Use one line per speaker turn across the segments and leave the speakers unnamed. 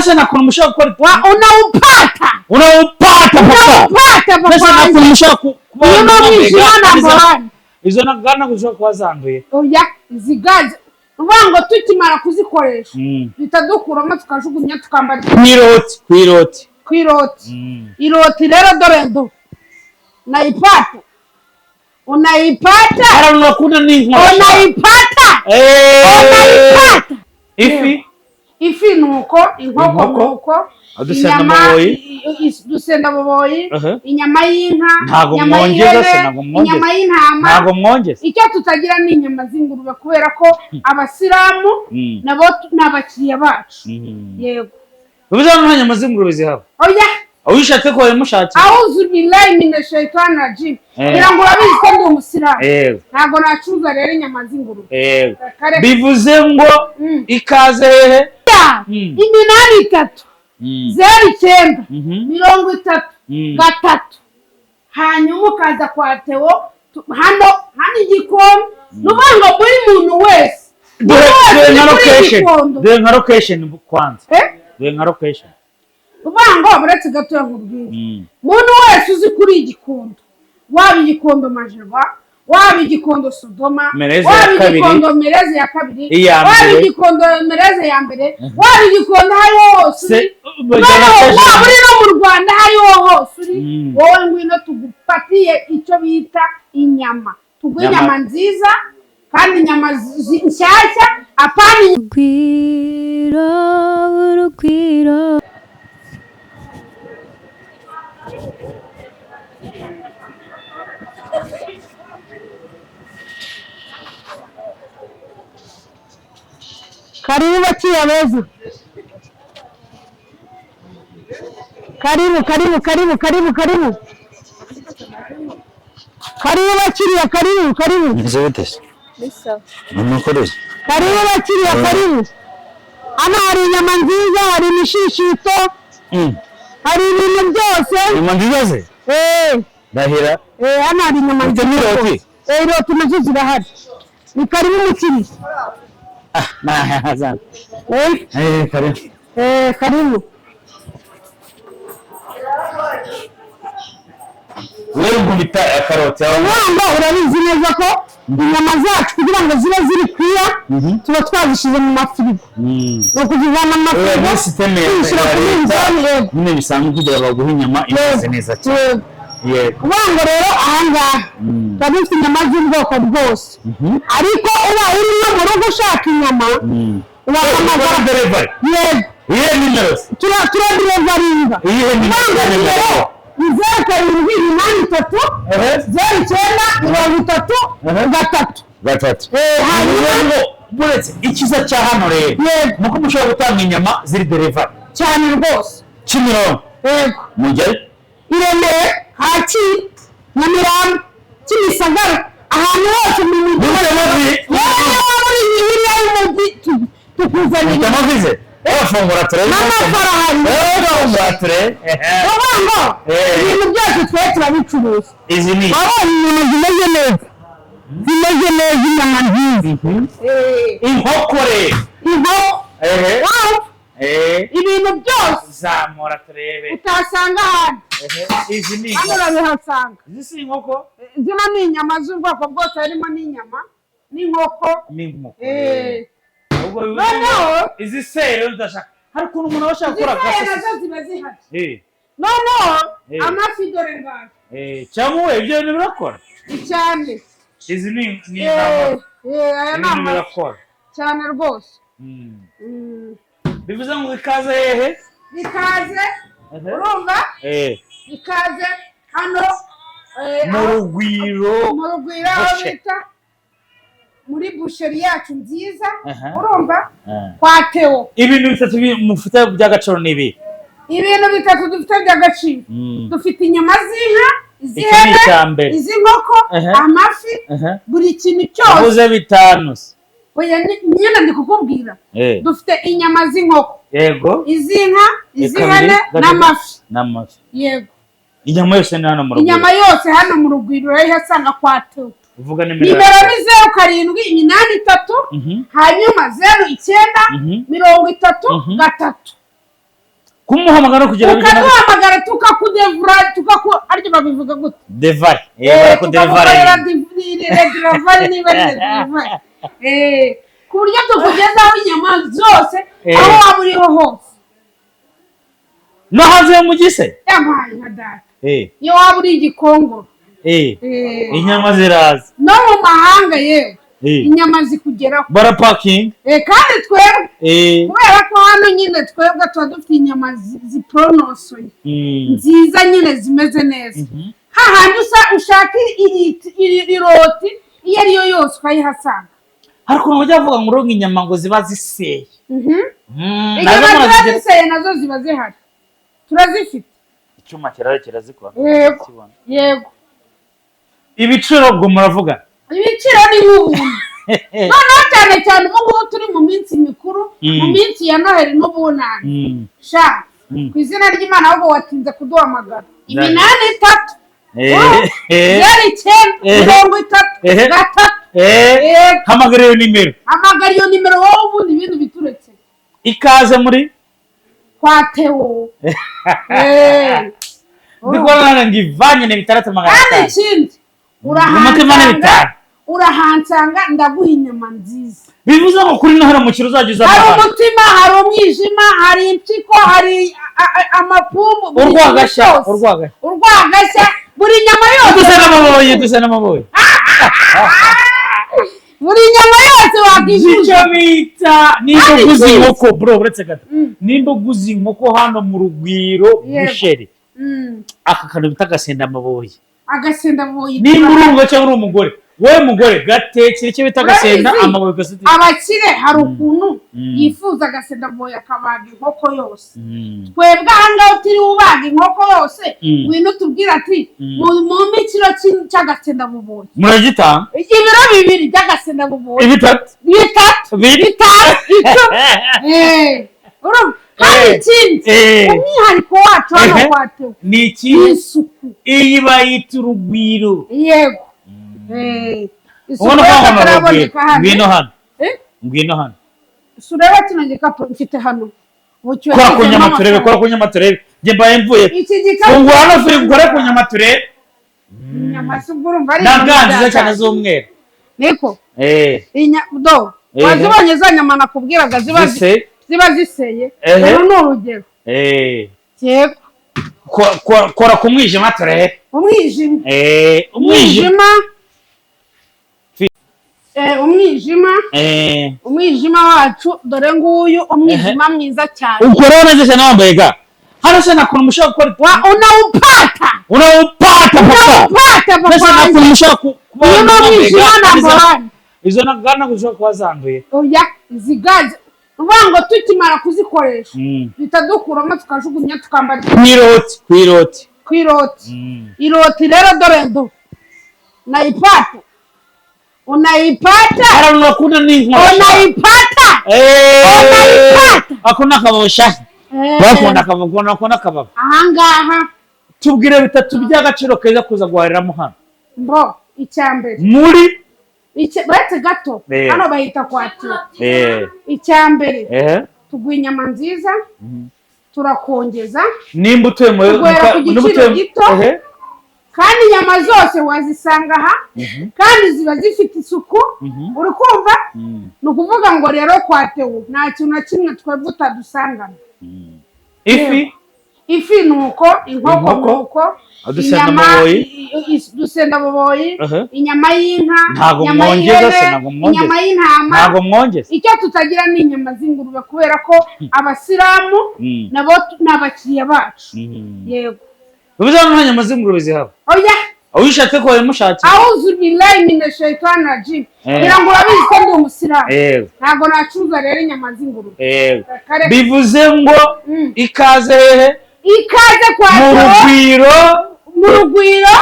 Nase nakuntu mushobora gukora.
Unaupata.
Unaupata papa.
Unaupata
Nase
papa.
nakuntu mushobora kuba
Niyo mwijima number one.
Izo nagana gushobora kuba zanduye.
Oya, izi gaze uvuga ngo tukimara kuzikoresha duhita dukuramo tukajugunya, tukambara.
Kwiroti, kwiroti.
Ku iroti. Iroti rero dore do unaipata, unaipata.
Hari abantu bakunda n'inkora.
Unaipata. Unaipata.
Ifi.
Ifi ni uko, inkoko
Inkoko.
ni uko.
Udusenda
Inyama,
boboyi.
Udusenda boboyi.
Aha.
Inyama y'inka,
Ntago
inyama
mwongeza
y'ihene,
se, ntago mwongeza.
inyama y'intama.
Ntabwo mwongeza.
Icyo tutagira ni inyama z'ingurube, kubera ko abasilamu nabo ni abakiriya bacu. Yego.
Bivuze ngo nta nyama z'ingurube zihaba?
Oya.
Aho ushatse ko wabimushakira.
Auzu billahi mina shaitani rajim. Ngira ngo urabizi ko ndi umusilamu.
Yego.
Ntabwo nacuruza rero inyama z'ingurube.
Yego.
Kare.
Bivuze ngo ikaze hehe?
83 09 30 3, hanyuma ukaza kwa Theo hano hano igikoni. Ni ukuvuga ngo buri muntu wese, buri
Dore
wese
dore
uri
nka
kuri
location.
Gikondo.
Dore nka location kwanza.
Eh?
Dore nka location.
Uvuga ngo buretse gatoya nkubwire. Muntu wese uzi kuri Igikondo, waba Igikondo Majerwa, waba Igikondo Sodoma,
Mereze ya
waba
kabiri.
Igikondo Mereze ya kabiri,
Iya
waba
mbere.
Igikondo Mereze ya mbere, waba Igikondo aho ariho hose
Se
uri, noneho waba uri no mu Rwanda aho ariho hose uri, wowe ngwino tugupatiye icyo bita inyama, tuguhe
Nyama.
inyama nziza kandi inyama nshyashya, apana
Urugwiro, urugwiro.
Karibu bakiriya beza. Karibu, karibu, karibu, karibu, karibu. Karibu bakiriya, karibu, karibu.
Meze bite se? Amakuru se?
Karibu bakiriya, karibu. Hano hari inyama nziza, hari imishishito, hari ibintu byose.
Inyama nziza se?
Eh,
Ndahira.
eh, hano hari inyama
Ufite
nziza.
n'iroti?
Eh, iroti nazo zirahari. Ni karibu mukiriya.
Ah, nah,
Eh,
eh, karibu.
eh, karibu.
Wewe nkubita akaroti aho.
Wamba urabizi neza ko inyama zacu kugira ngo zibe ziri kwira tuba twazishyize mu mafirigo. Ni ukuzivana mu
Wewe
mafirigo
ni system ya
tuzishyira ku minzani, yego.
Nyine bisanzwe kugira baguhe inyama imeze neza cyane.
Yego.
Yego.
Kuvuga ngo rero ahangaha tuba dufite inyama z'ubwoko bwose, ariko uba uri no mu rugo ushaka inyama wahamagara.
Delivery.
Yego.
Iyihe nimero se?
Turadeliveringa.
Iyihe
Kuvuga ngo
nimero?
nimero ni 0783 09 30 3.
3.
Eh, hanyuma
ngo buretse icyiza cya hano rero
Yego.
nuko mushobora gutanga inyama ziri delivery.
Cyane rwose.
Kimironko.
Yego.
Mujyayo.
I Remera, Kacyiru, Nyamirambo, Kimisagara, ahantu hose mu mujyi.
Mujyamo vi.
Yewe, waba uri hirya y'umujyi, tukuzanira.
Mujyamo vize. Bafungura turebe.
N'amafaranga.
Bafungura turebe.
Uvuga ngo
Eh.
ibintu byose twe turabicuruza.
Izi ni.
Wabonye inyama zimeze neza, zimeze neza, inyama nziza.
Inkoko rero.
Inkoko.
Ehe.
Wow,
Eh.
ibintu byose
Zamura turebe.
utasanga ahandi,
Ehe. Izi ni
hano
inkoko.
urabihasanga.
Izi si inkoko?
Zino ni inyama z'ubwoko bwose, harimo n'inyama n'inkoko.
Ni inkoko.
Eh.
Ubwo bivuze ngo
Noneho
izi se rero ndashaka. Hari ukuntu umuntu aba ashaka gukora
iziseye
agasosi.
nazo ziba zihari. Noneho amafi dore ngayo.
Eh, cyangwa we ibyo bintu birakora?
Cyane.
Izi ni
Eh,
intama.
eh, aya ni
Ibintu
amafi
birakora.
cyane rwose.
Bivuze ngo ikaze hehe?
Ikaze, urumva? Ikaze hano
Mu Rugwiro.
Mu Rugwiro, aho
Boucher.
bita muri boucherie yacu nziza.
Aha.
Urumva? Kwa Theo.
Ibintu bitatu mufite by'agaciro ni ibi.
Ibintu bitatu dufite by'agaciro: dufite inyama z'inka,
Icyo ni
iz'ihene,
icya mbere.
iz'inkoko, amafi, buri kintu cyose.
Uvuze bitanu se.
Oya, nyine ndi kukubwira. Dufite inyama z'inkoko, iz'inka, iz'ihene
Kabiri, gatatu.
n'amafi.
N'amafi.
Yego.
Inyama yose ni hano mu Rugwiro.
Inyama yose hano mu Rugwiro urayihasanga kwa Theo.
Uvuga nimero.
Nimero ni 0783, hanyuma 09 30 3.
Kumuhamagara kugira ngo
Ukaduhamagara tukakudevura, tukaku, aryo babivuga gute?
Devari, barakudevari.
Tukagukorera delivery, niba ari delivery, ku buryo tukugezaho inyama zose aho waba uriho hose.
No hanze y'umujyi se?
Yampaye nka data, iyo waba uri Igikongoro,
Inyama ziraza.
No mu mahanga yewe, inyama zikugeraho.
Barapakinga.
Kandi twebwe, kubera ko hano nyine twebwe tuba dufite inyama ziporonosoye, nziza nyine, zimeze neza, hahandi ushaka iroti iyo ari yo yose ukayihasanga.
Hari ukuntu bajya bavuga ngo uronka inyama ngo ziba ziseye.
Inyama
Nazo
ziba
murazigira?
ziseye nazo ziba zihari, turazifite.
Icyuma kirara kirazikora.
Yego, yego.
Ibiciro ubwo muravuga?
Ibiciro ni nk'ubuntu. Noneho cyane cyane ubu ngubu turi mu minsi mikuru, mu minsi ya Noheli n'Ubunani, sha, ku izina ry'Imana, ahubwo watinze kuduhamagara. 83 09 30 3. Yego.
Hamagara iyo nimero.
Hamagara iyo nimero wowe, ubundi ibintu bituretse.
Ikaze muri
Kwa Tewo.
Ndi kubona ngo ivanye ni 6
Kandi
500.
ikindi,
Umutima ni
urahansanga,
5.
urahansanga, ndaguha inyama nziza.
Bivuze ngo kuri Noheli umukino uzajya uza
Hari
hano.
umutima, hari umwijima, hari impyiko, hari amapumbu, buri kintu
Urwagashya.
cyose.
Urwagashya.
Urwagashya, buri nyama yose.
Dusa n'amaboyi, dusa n'amaboyi.
Buri nyama yose wakwifuza.
Icyo bita nimba
Kandi
uguze
cyiza.
inkoko, bro, uretse gato, nimba uguze inkoko hano mu Rugwiro Boucherie, aka kantu bita agasenda amaboyi,
Agasenda boyi.
nimba uri umugabo cyangwa uri umugore, wowe mugore gatekera icyo bita agasenda
Urabizi?
amaboyi gasete.
Abakire hari ukuntu yifuza agasenda boyi akabaga inkoko yose. Twebwe ahangaha utiriwe ubaga inkoko yose, ngwino utubwire ati mumpe ikiro cy'agasenda buboyi.
Muragitanga?
Ibiro 2 by'agasenda buboyi.
3.
3.
2.
5, 10. Urumva? Kandi ikindi, umwihariko wacu hano kwa Teo
Ni iki?
ni isuku.
Iyi bayita Urugwiro.
Yego. Isuku
Ubona ko
yose
hano Rugwiro.
turaboneka hano.
Ngwino hano.
Eh?
Ngwino hano.
Si ureba kino gikapu mfite hano? Ubu kiba
Kora ku
kizemo
nyama turebe.
amafaranga.
Kora ku nyama turebe, njye mbaye mvuye.
Iki gikapu.
Fungura hano firigo, ukore ku nyama turebe.
Inyama si ubwo urumva ari
Na
inyama
ga nziza
bya
cyane z'umweru.
Niko. Do. Wazibonye za nyama nakubwiraga ziba
Zise.
ziba ziseye? Uru ni urugero. Yego.
Kora ku mwijima turebe.
Umwijima.
Umwijima.
Umwijima. Umwijima. Umwijima wacu dore nguyu, umwijima mwiza cyane.
Ukora neza cyane wambaye ga hano se nakuntu mushobora gukora.
Wa unawupata.
Unawupata papa.
Unawupata
Mbese
papa.
nakuntu mushobora kuba
Uyu ni
wambaye
umwijima
ga
number one.
Izo na ga ntabwo zishobora kuba zanduye.
Oya, izi gaze uvuga ngo tukimara kuzikoresha duhita dukuramo tukajugunya, tukambara.
Kwiroti, kwiroti.
Ku iroti. Iroti rero dore do, unaipata, unaipata.
Hari abantu bakunda n'inkosha.
Unaipata. Unayipata.
Akunda akabosha. Bakunda akababo, bakunda akababo.
Ahangaha.
Tubwire bitatu by'agaciro keza kuza guhahiramo hano.
Mbo icya mbere,
Muri
uretse gato, hano bahita kwa Teo. Icya mbere, tuguha inyama nziza, turakongeza.
Nimba utuye muri
Tuguhera ku
nimba
giciro
utuye
gito. Kandi inyama zose wazisanga aha, kandi ziba zifite isuku. Uri kumva? Ni ukuvuga ngo rero kwa Teo nta kintu na kimwe twebwe utadusangana.
Ifi?
Ifi ni uko, inkoko
Inkoko.
ni uko.
Udusenda
Inyama,
maboyi.
Udusenda boboyi, inyama y'inka,
Ntabwo
inyama
mwongeza se,
y'ihene,
ntabwo mwongeza.
inyama y'intama.
Ntabwo mwongeza.
Icyo tutagira ni inyama z'ingurube, kubera ko abasilamu nabo ni abakiriya bacu. Yego.
Bivuze ngo nta nyama z'ingurube zihaba?
Oya.
Aho ushatse ko wabimushakira.
Auzu billahi mina shaitani rajim. Kugira ngo urabizi ko ndi umusilamu, ntabwo nacuruza rero inyama z'ingurube. Kare.
Bivuze ngo ikaze hehe?
Ikaze kwa
Mu
Teo.
Rugwiro.
Mu Rugwiro.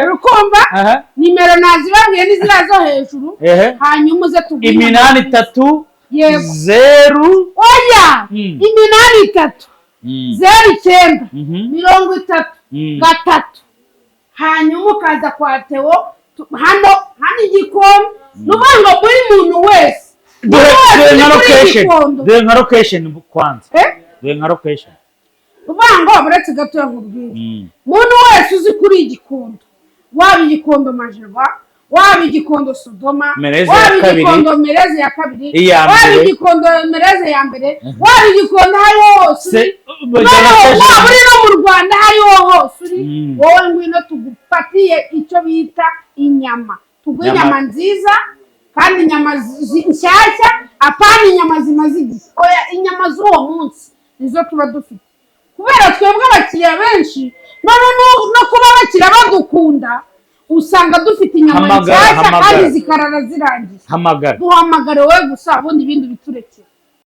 Urukumva? Nimero nazibabwiye n'iziriya zo hejuru. Hanyuma uze tugure.
83
Yego.
0.
Oya. 83 09 30 3, hanyuma ukaza kwa Teo hano hano igikoni. Ni ukuvuga ngo buri muntu wese,
Dore
buri
dore nka
wese uri kuri
location.
Gikondo.
Dore nka location kwanza.
Eh?
Dore nka location.
Ukuvuga ngo uretse gatoya nkubwire, muntu wese uzi kuri Igikondo, waba Igikondo Majerwa, waba Igikondo Sodoma,
Mereze ya
waba
kabiri.
Igikondo Mereze ya kabiri,
Iya
waba
mbere.
Igikondo Mereze ya mbere, waba Igikondo aho ariho hose uri,
Se bajyana
noneho waba uri no mu Rwanda aho ariho hose uri, wowe ngwino tugufatiye icyo bita inyama, tuguhe
Nyama.
inyama nziza kandi inyama nshyashya, apana inyama zimaze igihe, oya, inyama z'uwo munsi nizo tuba dufite, kubera twebwe abakiriya benshi none no kuba abakiriya badukunda, usanga dufite inyama
Hamagara,
nshyashya
hamagara.
kandi zikarara zirangiye.
Hamagara.
Duhamagare wowe gusa, ubundi ibindi biturekere.